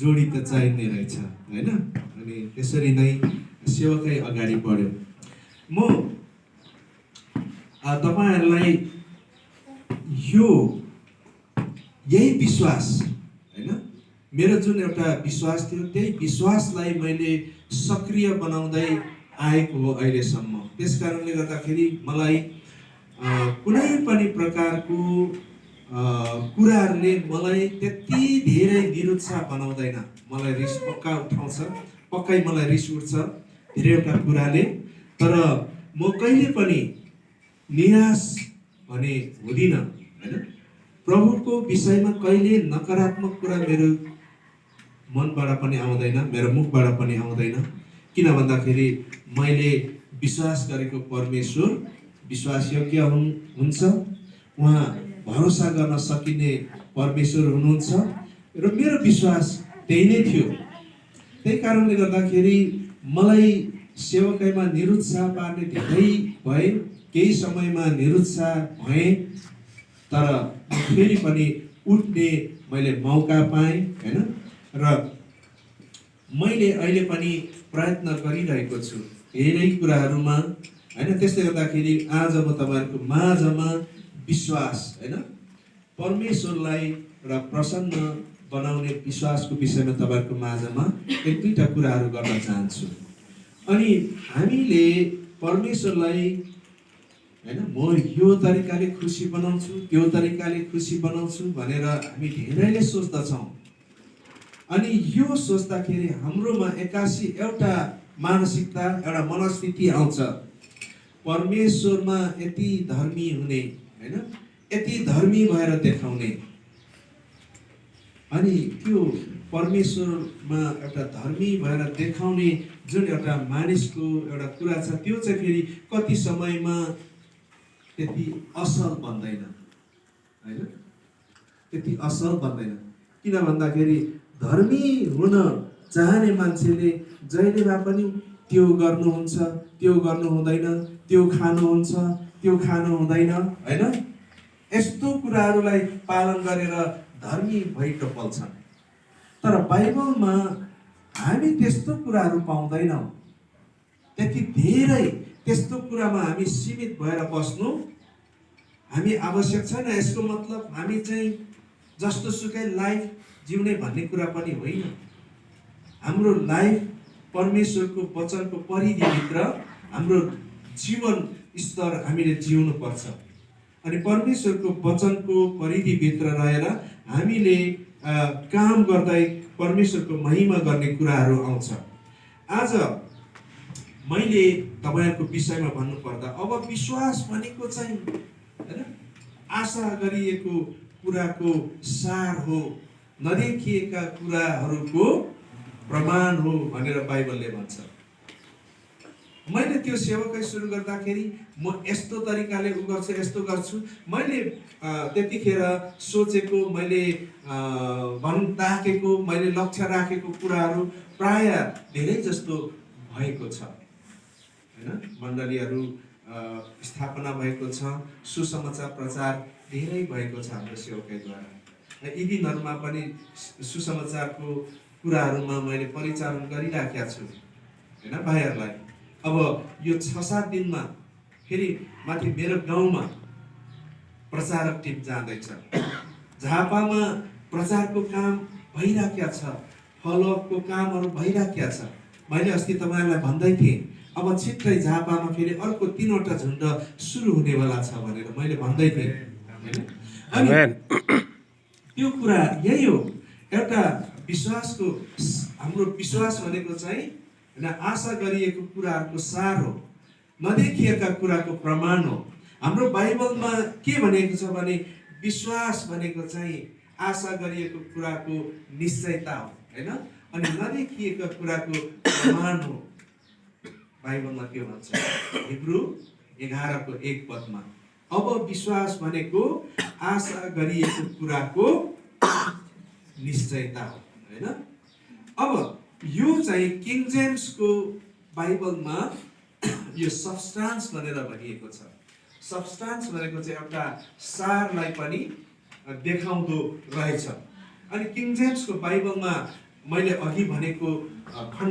जोडी त चाहिने रहेछ हैन। अनि त्यसरी नै सेवकै अगाडि बढ्यो। म तपाईहरुलाई यो यही विश्वास हैन, मेरो जुन एउटा विश्वास थियो त्यही विश्वासलाई मैले सक्रिय बनाउँदै आएको हो अहिलेसम्म। त्यसकारणले गर्दाखेरि मलाई कुनै पनि प्रकारको कुराहरूले मलाई त्यति धेरै निरुत्साह बनाउँदैन। मलाई रिस पक्का उठाउँछ, पक्कै मलाई रिस उठ्छ धेरैवटा कुराले, तर म कहिले पनि निराश भने हुँदिन हैन। प्रभुको विषयमा कहिले नकारात्मक कुरा मेरो मनबाट पनि आउँदैन, मेरो मुखबाट पनि आउँदैन। किन भन्दाखेरि मैले विश्वास गरेको परमेश्वर विश्वासयोग्य हुन्छ, उहाँ भरोसा गर्न सकिने परमेश्वर हुनुहुन्छ र मेरो विश्वास त्यही नै थियो। त्यही कारणले गर्दाखेरि मलाई सेवकाईमा निरुत्साह पार्ने धेरै भए, केही समयमा निरुत्साह भए, तर फेरि पनि उठ्ने मैले मौका पाएँ हैन। र मैले अहिले पनि प्रयत्न गरिरहेको छु धेरै कुराहरूमा हैन। त्यसले गर्दाखेरि आज म तपाईहरुको माझमा विश्वास हैन, परमेश्वरलाई र प्रसन्न बनाउने विश्वासको विषयमा तपाईहरुको माझमा एक दुईटा कुराहरू गर्न चाहन्छु। अनि हामीले परमेश्वरलाई हैन, म यो तरिकाले खुसी बनाउँछु, त्यो तरिकाले खुसी बनाउँछु भनेर हामी धेरैले सोच्दछौँ। अनि यो सोच्दाखेरि हाम्रोमा एक्कासी एउटा मानसिकता, एउटा मनस्थिति आउँछ, परमेश्वरमा यति धर्मी हुने हैन, यति धर्मी भएर देखाउने। अनि त्यो परमेश्वरमा एउटा धर्मी भएर देखाउने जुन एउटा मानिसको एउटा कुरा छ, त्यो चाहिँ फेरि कति समयमा त्यति असल बन्दैन हैन, त्यति असल बन्दैन। किन भन्दाखेरि धर्मी हुन चाहने मान्छेले जहिले भए पनि त्यो गर्नुहुन्छ, त्यो गर्नु हुँदैन, त्यो खानुहुन्छ, त्यो खानु हुँदैन हैन। यस्तो कुराहरूलाई पालन गरेर धर्मी भइटोपल्छन्। तर बाइबलमा हामी त्यस्तो कुराहरू पाउँदैनौँ। त्यति धेरै त्यस्तो कुरामा हामी सीमित भएर बस्नु हामी आवश्यक छैन। यसको मतलब हामी चाहिँ जस्तो सुकै लाइफ जिउने भन्ने कुरा पनि होइन। हाम्रो लाइफ परमेश्वरको वचनको परिधिभित्र हाम्रो जीवन स्तर हामीले जिउनु पर्छ। अनि परमेश्वरको वचनको परिधिभित्र रहेर हामीले काम गर्दै परमेश्वरको महिमा गर्ने कुराहरू आउँछ। आज मैले तपाईहरुको विषयमा भन्नुपर्दा अब विश्वास भनेको चाहिँ हैन, आशा गरिएको कुराको सार हो, नदेखिएका कुराहरूको प्रमाण हो भनेर बाइबलले भन्छ। मैले त्यो सेवाकै सुरु गर्दाखेरि म यस्तो तरिकाले उ गर्छु, यस्तो गर्छु, मैले त्यतिखेर सोचेको, मैले भन्न ताकेको, मैले लक्ष्य राखेको कुराहरू प्राय धेरै जस्तो भएको छ हैन। मण्डलीहरू स्थापना भएको छ, सुसमाचार प्रचार धेरै भएको छ हाम्रो सेवकाईद्वारा। यी दिनहरूमा पनि सुसमाचारको कुराहरूमा मैले परिचालन गरिराखेको छु हैन भाइहरूलाई। अब यो 6-7 दिनमा फेरि माथि मेरो गाउँमा प्रचारक टिम जाँदैछ। झापामा प्रचारको काम भइराखेको छ, फलोअपको कामहरू भइराखेको छ। मैले अस्ति तपाईहरुलाई भन्दै थिएँ, अब छिट्टै झापामा फेरि अर्को 3वटा झुण्ड सुरु हुनेवाला छ भनेर मैले भन्दै थिएँ हैन। अनि त्यो कुरा यही हो, एउटा विश्वासको, हाम्रो विश्वास भनेको चाहिँ हैन आशा गरिएको कुराहरूको सार हो, नदेखिएका कुराको प्रमाण हो। हाम्रो बाइबलमा के भनेको छ भने विश्वास भनेको चाहिँ आशा गरिएको कुराको निश्चयता हो हैन, अनि नदेखिएका कुराको प्रमाण हो। बाइबलमा के भन्छ हिब्रू 11:1 अब विश्वास भनेको आशा गरिएको कुराको निश्चयता हो हैन। अब यो चाहिँ किङ जेम्सको बाइबलमा यो सबस्टान्स भनेर भनिएको छ। सबस्टान्स भनेको चाहिँ एउटा सारलाई पनि देखाउँदो रहेछ। अनि किङ जेम्सको बाइबलमा मैले अघि भनेको खण्ड